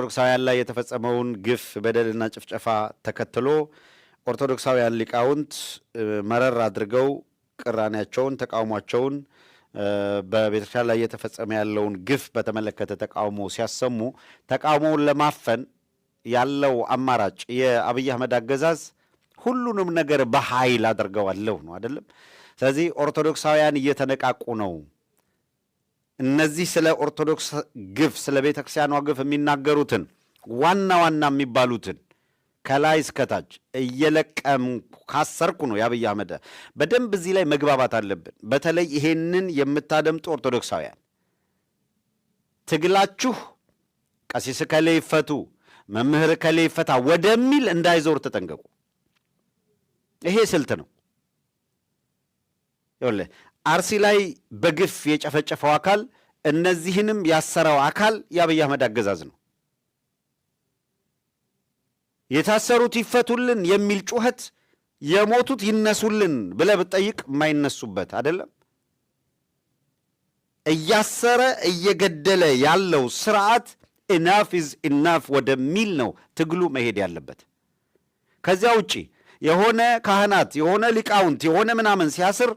ኦርቶዶክሳውያን ላይ የተፈጸመውን ግፍ፣ በደልና ጭፍጨፋ ተከትሎ ኦርቶዶክሳውያን ሊቃውንት መረር አድርገው ቅራኔያቸውን፣ ተቃውሟቸውን፣ በቤተክርስቲያን ላይ እየተፈጸመ ያለውን ግፍ በተመለከተ ተቃውሞ ሲያሰሙ ተቃውሞውን ለማፈን ያለው አማራጭ የአብይ አህመድ አገዛዝ ሁሉንም ነገር በኃይል አድርገዋለሁ ነው አይደለም። ስለዚህ ኦርቶዶክሳውያን እየተነቃቁ ነው። እነዚህ ስለ ኦርቶዶክስ ግፍ፣ ስለ ቤተ ክርስቲያኗ ግፍ የሚናገሩትን ዋና ዋና የሚባሉትን ከላይ እስከታች እየለቀምኩ ካሰርኩ ነው የአብይ አህመድ። በደንብ እዚህ ላይ መግባባት አለብን። በተለይ ይሄንን የምታደምጡ ኦርቶዶክሳውያን ትግላችሁ ቀሲስ እከሌ ይፈቱ፣ መምህር እከሌ ይፈታ ወደሚል እንዳይዞር ተጠንቀቁ። ይሄ ስልት ነው። ይኸውልህ አርሲ ላይ በግፍ የጨፈጨፈው አካል፣ እነዚህንም ያሰረው አካል የአብይ አህመድ አገዛዝ ነው። የታሰሩት ይፈቱልን የሚል ጩኸት፣ የሞቱት ይነሱልን ብለህ ብትጠይቅ የማይነሱበት አይደለም። እያሰረ እየገደለ ያለው ስርዓት enough is enough ወደሚል ነው ትግሉ መሄድ ያለበት። ከዚያ ውጪ የሆነ ካህናት፣ የሆነ ሊቃውንት፣ የሆነ ምናምን ሲያስር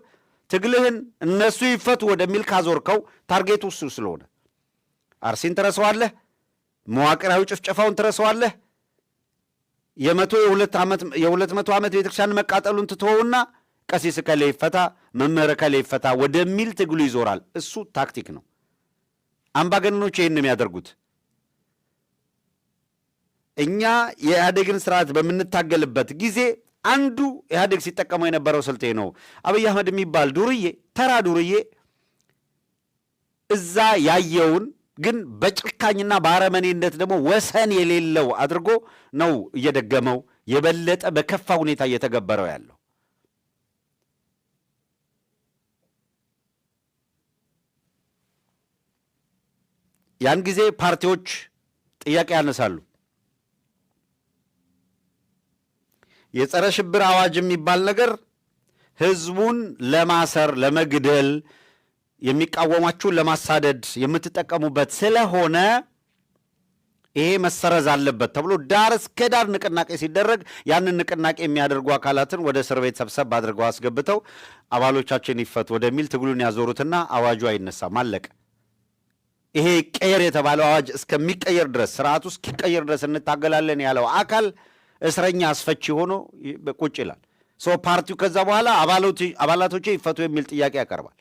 ትግልህን እነሱ ይፈቱ ወደሚል ካዞርከው target ኡ እሱ ስለሆነ አርሲን ትረሰዋለህ፣ መዋቅራዊ ጭፍጨፋውን ትረሰዋለህ። የ100 የ200 ዓመት ቤተክርስቲያን መቃጠሉን ትተወውና ቀሲስ እከሌ ይፈታ፣ መምህር እከሌ ይፈታ ወደሚል ትግሉ ይዞራል። እሱ ታክቲክ ነው። አምባገነኖች ይህን ነው የሚያደርጉት። እኛ የኢህአዴግን ስርዓት በምንታገልበት ጊዜ አንዱ ኢህአዴግ ሲጠቀመው የነበረው ስልት ነው። አብይ አህመድ የሚባል ዱርዬ፣ ተራ ዱርዬ እዛ ያየውን ግን በጭካኝና በአረመኔነት ደግሞ ወሰን የሌለው አድርጎ ነው እየደገመው፣ የበለጠ በከፋ ሁኔታ እየተገበረው ያለው። ያን ጊዜ ፓርቲዎች ጥያቄ ያነሳሉ። የጸረ ሽብር አዋጅ የሚባል ነገር ህዝቡን ለማሰር፣ ለመግደል፣ የሚቃወማችሁን ለማሳደድ የምትጠቀሙበት ስለሆነ ይሄ መሰረዝ አለበት ተብሎ ዳር እስከ ዳር ንቅናቄ ሲደረግ ያንን ንቅናቄ የሚያደርጉ አካላትን ወደ እስር ቤት ሰብሰብ አድርገው አስገብተው አባሎቻችን ይፈቱ ወደሚል ትግሉን ያዞሩትና አዋጁ አይነሳም፣ አለቀ። ይሄ ቀየር የተባለው አዋጅ እስከሚቀየር ድረስ፣ ስርዓቱ እስኪቀየር ድረስ እንታገላለን ያለው አካል እስረኛ አስፈቺ ሆኖ ቁጭ ይላል። So ፓርቲው ከዛ በኋላ አባላቶቼ ይፈቱ የሚል ጥያቄ ያቀርባል።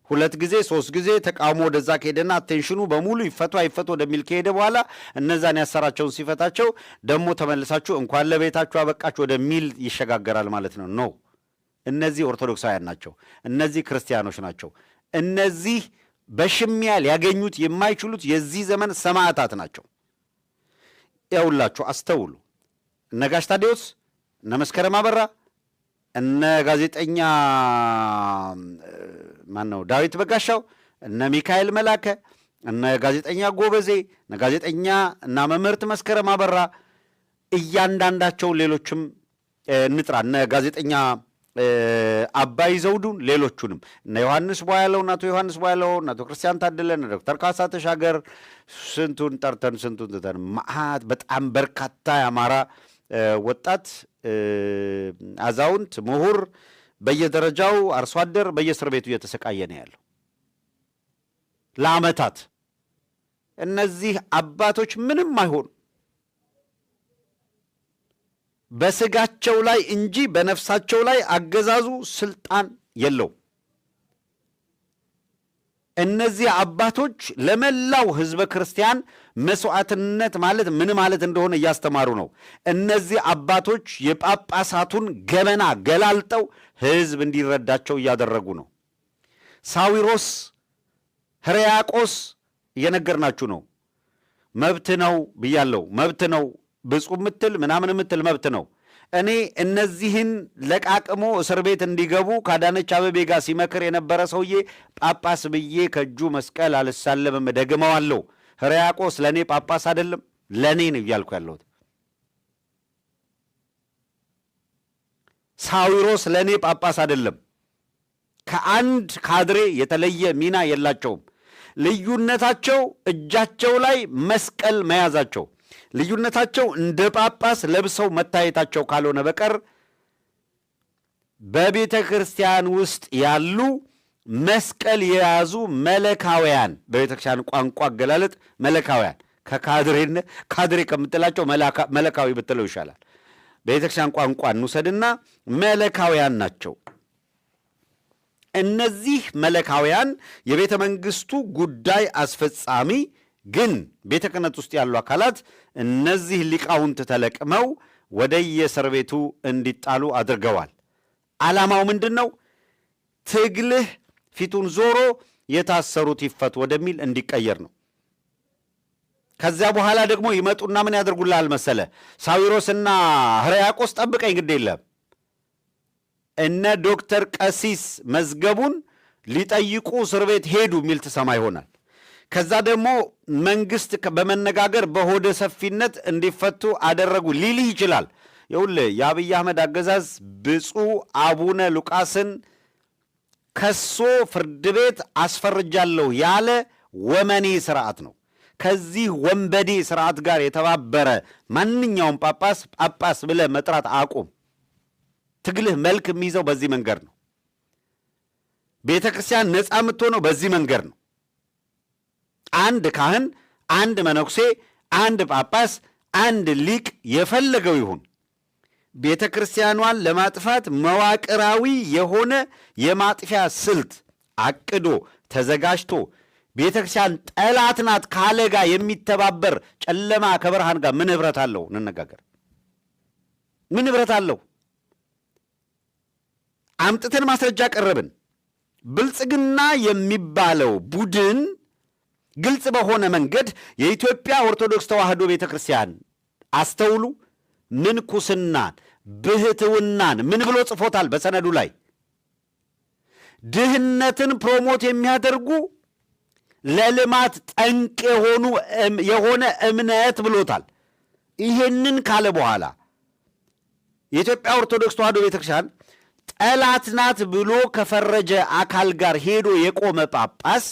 ሁለት ጊዜ ሶስት ጊዜ ተቃውሞ ወደዛ ከሄደና attention ኑ በሙሉ ይፈቱ አይፈቱ ወደሚል ከሄደ በኋላ እነዛን ያሰራቸውን ሲፈታቸው ደግሞ ተመልሳችሁ እንኳን ለቤታችሁ አበቃችሁ ወደሚል ይሸጋገራል ማለት ነው። No፣ እነዚህ ኦርቶዶክሳውያን ናቸው። እነዚህ ክርስቲያኖች ናቸው። እነዚህ በሽሚያ ሊያገኙት የማይችሉት የዚህ ዘመን ሰማዕታት ናቸው። ያውላችሁ አስተውሉ። እነ ጋሽ ታዲዮስ፣ እነ መስከረም አበራ፣ እነ ጋዜጠኛ ማን ነው ዳዊት በጋሻው፣ እነ ሚካኤል መላከ፣ እነ ጋዜጠኛ ጎበዜ፣ እነ ጋዜጠኛ እና መምህርት መስከረም አበራ፣ እያንዳንዳቸው፣ ሌሎችም እንጥራ፣ እነ ጋዜጠኛ አባይ ዘውዱን፣ ሌሎቹንም፣ እነ ዮሐንስ ቧያለውን፣ አቶ ዮሐንስ ቧያለውን፣ አቶ ክርስቲያን ታደለን፣ ዶክተር ካሳ ተሻገር፣ ስንቱን ጠርተን ስንቱን ትተን፣ መዓት በጣም በርካታ የአማራ ወጣት፣ አዛውንት፣ ምሁር፣ በየደረጃው አርሶ አደር በየእስር ቤቱ እየተሰቃየ ነው ያለው ለዓመታት። እነዚህ አባቶች ምንም አይሆኑ፣ በስጋቸው ላይ እንጂ በነፍሳቸው ላይ አገዛዙ ስልጣን የለውም። እነዚህ አባቶች ለመላው ሕዝበ ክርስቲያን መስዋዕትነት ማለት ምን ማለት እንደሆነ እያስተማሩ ነው። እነዚህ አባቶች የጳጳሳቱን ገበና ገላልጠው ሕዝብ እንዲረዳቸው እያደረጉ ነው። ሳዊሮስ፣ ሕርያቆስ እየነገርናችሁ ነው። መብት ነው ብያለሁ። መብት ነው፣ ብፁዕ ምትል ምናምን ምትል መብት ነው። እኔ እነዚህን ለቃቅሞ እስር ቤት እንዲገቡ ከአዳነች አበቤ ጋር ሲመክር የነበረ ሰውዬ ጳጳስ ብዬ ከእጁ መስቀል አልሳለምም። ደግመዋለሁ። ሕርያቆስ ለእኔ ጳጳስ አይደለም፣ ለእኔ ነው እያልኩ ያለሁት። ሳዊሮስ ለእኔ ጳጳስ አይደለም። ከአንድ ካድሬ የተለየ ሚና የላቸውም። ልዩነታቸው እጃቸው ላይ መስቀል መያዛቸው፣ ልዩነታቸው እንደ ጳጳስ ለብሰው መታየታቸው ካልሆነ በቀር በቤተ ክርስቲያን ውስጥ ያሉ መስቀል የያዙ መለካውያን፣ በቤተ ክርስቲያን ቋንቋ አገላለጥ መለካውያን፣ ከካድሬነት ካድሬ ከምትላቸው መለካዊ ብትለው ይሻላል። በቤተ ክርስቲያን ቋንቋ እንውሰድና መለካውያን ናቸው። እነዚህ መለካውያን የቤተ መንግስቱ ጉዳይ አስፈጻሚ ግን ቤተ ክህነት ውስጥ ያሉ አካላት እነዚህ ሊቃውንት ተለቅመው ወደ የእስር ቤቱ እንዲጣሉ አድርገዋል። ዓላማው ምንድን ነው? ትግልህ ፊቱን ዞሮ የታሰሩት ይፈቱ ወደሚል እንዲቀየር ነው። ከዚያ በኋላ ደግሞ ይመጡና ምን ያደርጉልሃል መሰለ? ሳዊሮስና ሕርያቆስ ጠብቀኝ፣ ግድ የለም፣ እነ ዶክተር ቀሲስ መዝገቡን ሊጠይቁ እስር ቤት ሄዱ የሚል ትሰማ ይሆናል። ከዛ ደግሞ መንግስት በመነጋገር በሆደ ሰፊነት እንዲፈቱ አደረጉ ሊልህ ይችላል። ይኸውልህ፣ የአብይ አህመድ አገዛዝ ብፁዕ አቡነ ሉቃስን ከሶ ፍርድ ቤት አስፈርጃለሁ ያለ ወመኔ ስርዓት ነው። ከዚህ ወንበዴ ስርዓት ጋር የተባበረ ማንኛውም ጳጳስ ጳጳስ ብለህ መጥራት አቁም። ትግልህ መልክ የሚይዘው በዚህ መንገድ ነው። ቤተ ክርስቲያን ነፃ የምትሆነው በዚህ መንገድ ነው። አንድ ካህን፣ አንድ መነኩሴ፣ አንድ ጳጳስ፣ አንድ ሊቅ የፈለገው ይሁን ቤተ ክርስቲያኗን ለማጥፋት መዋቅራዊ የሆነ የማጥፊያ ስልት አቅዶ ተዘጋጅቶ ቤተ ክርስቲያን ጠላት ናት ካለ ጋር የሚተባበር ጨለማ ከብርሃን ጋር ምን ኅብረት አለው? እንነጋገር። ምን ኅብረት አለው? አምጥተን ማስረጃ ቀረብን። ብልጽግና የሚባለው ቡድን ግልጽ በሆነ መንገድ የኢትዮጵያ ኦርቶዶክስ ተዋሕዶ ቤተ ክርስቲያን፣ አስተውሉ፣ ምንኩስናን፣ ብህትውናን ምን ብሎ ጽፎታል በሰነዱ ላይ? ድህነትን promote የሚያደርጉ ለልማት ጠንቅ የሆነ እምነት ብሎታል። ይሄንን ካለ በኋላ የኢትዮጵያ ኦርቶዶክስ ተዋሕዶ ቤተክርስቲያን ጠላት ናት ብሎ ከፈረጀ አካል ጋር ሄዶ የቆመ ጳጳስ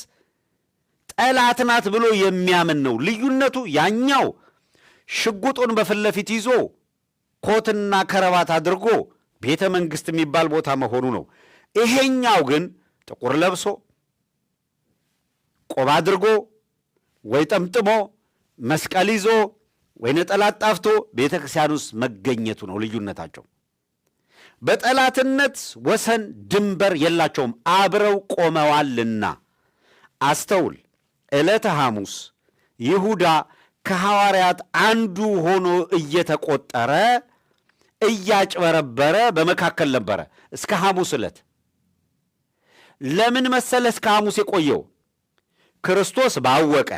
ጠላት ናት ብሎ የሚያምን ነው። ልዩነቱ ያኛው ሽጉጡን በፊት ለፊት ይዞ ኮትና ከረባት አድርጎ ቤተ መንግስት የሚባል ቦታ መሆኑ ነው። ይሄኛው ግን ጥቁር ለብሶ፣ ቆብ አድርጎ ወይ ጠምጥሞ፣ መስቀል ይዞ ወይ ነጠላ ጣፍቶ ቤተ ክርስቲያን ውስጥ መገኘቱ ነው ልዩነታቸው። በጠላትነት ወሰን ድንበር የላቸውም፣ አብረው ቆመዋልና። አስተውል። ዕለተ ሐሙስ ይሁዳ ከሐዋርያት አንዱ ሆኖ እየተቆጠረ እያጭበረበረ በመካከል ነበረ እስከ ሐሙስ ዕለት። ለምን መሰለ እስከ ሐሙስ የቆየው? ክርስቶስ ባወቀ፣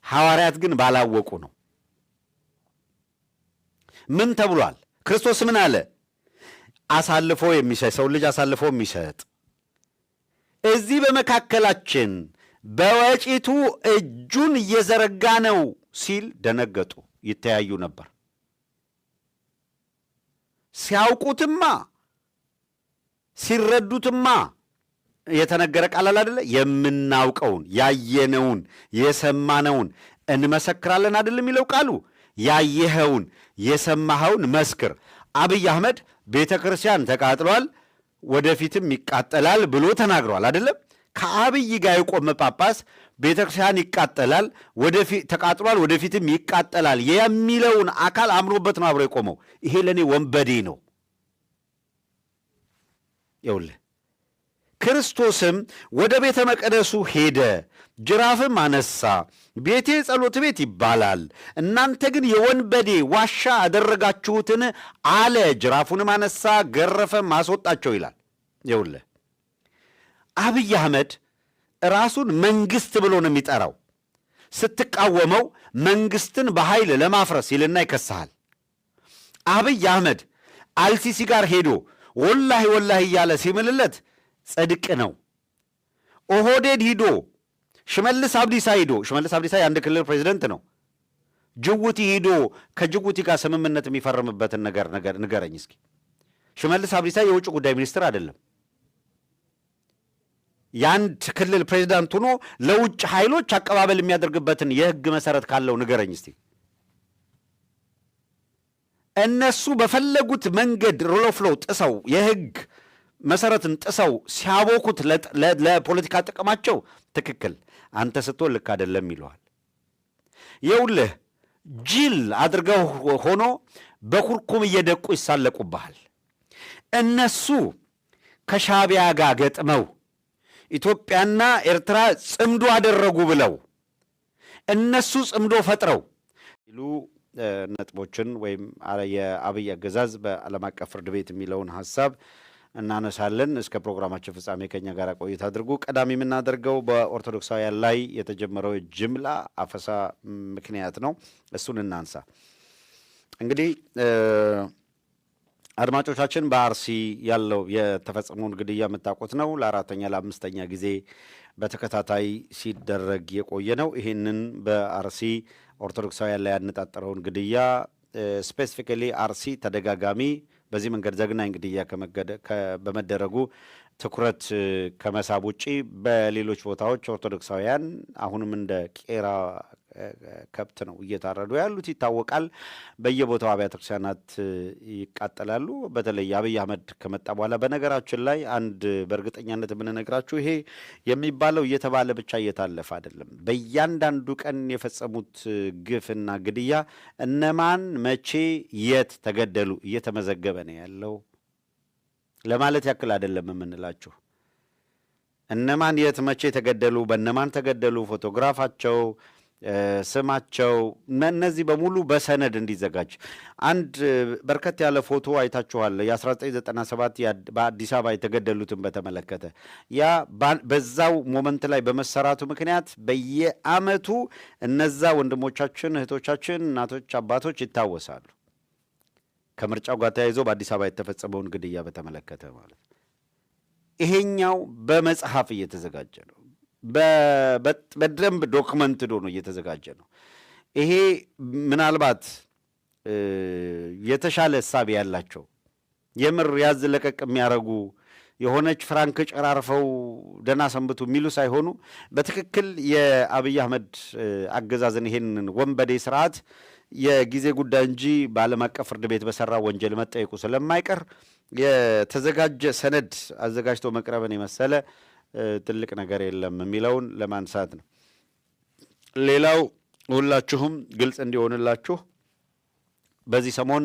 ሐዋርያት ግን ባላወቁ ነው። ምን ተብሏል? ክርስቶስ ምን አለ? አሳልፎ የሚሰጥ፣ ሰው ልጅ አሳልፎ የሚሰጥ እዚህ በመካከላችን በወጪቱ እጁን እየዘረጋ ነው ሲል ደነገጡ። ይተያዩ ነበር። ሲያውቁትማ ሲረዱትማ የተነገረ ቃል አለ አይደለ? የምናውቀውን፣ ያየነውን፣ የሰማነውን እንመሰክራለን አይደል የሚለው ቃሉ? ያየኸውን የሰማኸውን መስክር። አብይ አህመድ ቤተ ክርስቲያን ተቃጥሏል፣ ወደፊትም ይቃጠላል ብሎ ተናግሯል አይደለም? ከአብይ ጋር የቆመ ጳጳስ ቤተ ክርስቲያን ይቃጠላል፣ ወደፊት ተቃጥሏል፣ ወደፊትም ይቃጠላል የሚለውን አካል አምኖበት ነው አብሮ የቆመው። ይሄ ለእኔ ወንበዴ ነው። ይኸውልህ፣ ክርስቶስም ወደ ቤተ መቅደሱ ሄደ፣ ጅራፍም አነሳ። ቤቴ ጸሎት ቤት ይባላል፣ እናንተ ግን የወንበዴ ዋሻ አደረጋችሁትን አለ። ጅራፉንም አነሳ፣ ገረፈም፣ አስወጣቸው ይላል። ይኸውልህ፣ አብይ አህመድ ራሱን መንግስት ብሎ ነው የሚጠራው። ስትቃወመው መንግስትን በኃይል ለማፍረስ ይልና ይከስሃል። አብይ አህመድ አልሲሲ ጋር ሄዶ ወላሂ ወላሂ እያለ ሲምልለት ጽድቅ ነው። ኦህዴድ ሂዶ፣ ሽመልስ አብዲሳ ሂዶ፣ ሽመልስ አብዲሳ የአንድ ክልል ፕሬዚደንት ነው። ጅቡቲ ሂዶ ከጅቡቲ ጋር ስምምነት የሚፈርምበትን ነገር ንገረኝ እስኪ። ሽመልስ አብዲሳ የውጭ ጉዳይ ሚኒስትር አይደለም። የአንድ ክልል ፕሬዚዳንት ሆኖ ለውጭ ኃይሎች አቀባበል የሚያደርግበትን የህግ መሰረት ካለው ንገረኝ እስቲ። እነሱ በፈለጉት መንገድ rule of law ጥሰው፣ የህግ መሰረትን ጥሰው ሲያቦኩት ለፖለቲካ ጥቅማቸው ትክክል፣ አንተ ስትሆን ልክ አይደለም ይለዋል። የውልህ ጅል አድርገው ሆኖ በኩርኩም እየደቁ ይሳለቁብሃል። እነሱ ከሻቢያ ጋር ገጥመው ኢትዮጵያና ኤርትራ ጽምዶ አደረጉ ብለው እነሱ ጽምዶ ፈጥረው ይሉ ነጥቦችን ወይም የአብይ አገዛዝ በዓለም አቀፍ ፍርድ ቤት የሚለውን ሀሳብ እናነሳለን። እስከ ፕሮግራማችን ፍጻሜ ከኛ ጋር ቆይታ አድርጉ። ቀዳሚ የምናደርገው በኦርቶዶክሳውያን ላይ የተጀመረው ጅምላ አፈሳ ምክንያት ነው። እሱን እናንሳ። እንግዲህ አድማጮቻችን፣ በአርሲ ያለው የተፈጸመውን ግድያ የምታውቁት ነው። ለአራተኛ ለአምስተኛ ጊዜ በተከታታይ ሲደረግ የቆየ ነው። ይህንን በአርሲ ኦርቶዶክሳውያን ላይ ያነጣጠረውን ግድያ፣ specifically አርሲ ተደጋጋሚ በዚህ መንገድ ዘግናኝ ግድያ በመደረጉ ትኩረት ከመሳብ ውጪ በሌሎች ቦታዎች ኦርቶዶክሳውያን አሁንም እንደ ቄራ ከብት ነው እየታረዱ ያሉት ይታወቃል። በየቦታው አብያተ ክርስቲያናት ይቃጠላሉ። በተለይ አብይ አህመድ ከመጣ በኋላ፣ በነገራችን ላይ አንድ በእርግጠኛነት የምንነግራችሁ፣ ይሄ የሚባለው እየተባለ ብቻ እየታለፈ አይደለም። በእያንዳንዱ ቀን የፈጸሙት ግፍና ግድያ እነማን መቼ የት ተገደሉ እየተመዘገበ ነው ያለው ለማለት ያክል አይደለም የምንላችሁ። እነማን የት መቼ ተገደሉ፣ በእነማን ተገደሉ፣ ፎቶግራፋቸው፣ ስማቸው፣ እነዚህ በሙሉ በሰነድ እንዲዘጋጅ። አንድ በርከት ያለ ፎቶ አይታችኋል። የ1997 በአዲስ አበባ የተገደሉትን በተመለከተ ያ በዛው moment ላይ በመሰራቱ ምክንያት በየዓመቱ እነዛ ወንድሞቻችን፣ እህቶቻችን፣ እናቶች፣ አባቶች ይታወሳሉ። ከምርጫው ጋር ተያይዞ በአዲስ አበባ የተፈጸመውን ግድያ በተመለከተ ማለት ይሄኛው በመጽሐፍ እየተዘጋጀ ነው። በደንብ documented ሆኖ እየተዘጋጀ ነው። ይሄ ምናልባት የተሻለ እሳቤ ያላቸው፣ የምር ያዝ ለቀቅ የሚያደርጉ፣ የሆነች ፍራንክ ጨራርፈው ደህና ሰንብቱ የሚሉ ሳይሆኑ በትክክል የአብይ አህመድ አገዛዝን፣ ይሄንን ወንበዴ ስርዓት የጊዜ ጉዳይ እንጂ በዓለም አቀፍ ፍርድ ቤት በሰራ ወንጀል መጠየቁ ስለማይቀር የተዘጋጀ ሰነድ አዘጋጅቶ መቅረብን የመሰለ ትልቅ ነገር የለም የሚለውን ለማንሳት ነው። ሌላው ሁላችሁም ግልጽ እንዲሆንላችሁ በዚህ ሰሞን